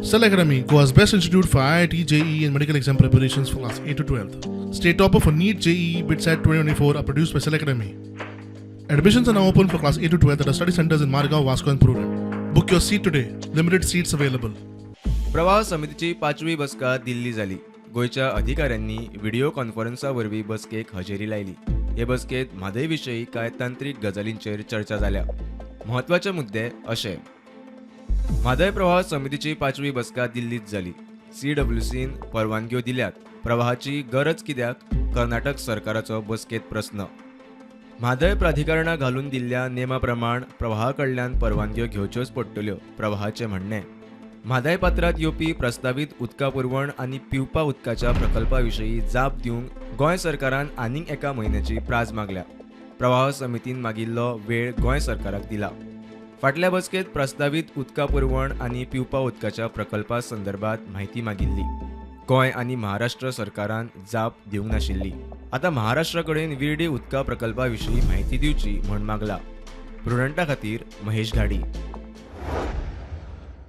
Cell Academy, Goa's best institute for IIT, JEE, and medical exam preparations for class 8 to 12. State topper for NEET, JEE, BITSAT 2024 are produced by Cell Academy. Admissions are now open for class 8 to 12 at our study centers in Margao, Vasco, and Prudent. Book your seat today. Limited seats available. प्रवाह समितीची पांचवी बसका दिल्ली जाली. गोंयच्या अधिकाऱ्यांनी video कॉन्फरन्सा वरवीं बसकेक हजेरी लायली. हे बसकेंत म्हादय विशीं कांय तांत्रीक गजालींचेर चर्चा जाल्या. म्हत्वाचे मुद्दे अशे: म्हादय प्रवाह समितीची पांचवी बसका दिल्लीत जाली. सीडब्ल्यूसीन परवानग्यो दिल्यात, प्रवाहाची गरज कित्याक, कर्नाटक सरकाराचो बसकेंत प्रस्न. म्हादय प्राधिकरणां घालून दिल्ल्या नेमा प्रमाण प्रवाहा कडल्यान परवानग्यो घेवच्योच पडटल्यो, प्रवाहाचें म्हणणें. म्हादय पात्रांत येवपी प्रस्तावीत उदका पुरवण आनी पिवपा उदकाच्या प्रकल्पा विशीं जाप दिवंक गोंय सरकारान आनीक एका म्हयन्याची प्राज मागल्या. प्रवाह समितीन मागिल्लो वेळ गोंय सरकाराक दिला. फाटल्या बसकेंत प्रस्तावीत उदका पुरवण आनी पिवपा उदकाच्या प्रकल्पा संदर्भात म्हायती मागिल्ली. गोंय आनी महाराष्ट्र सरकारान जाप दिवंक नाशिल्ली. आतां महाराष्ट्रा कडेन विर्डी उदका प्रकल्पा विशीं म्हायती दिवची म्हूण मागला. प्रुडंटा खातीर महेश घाडी.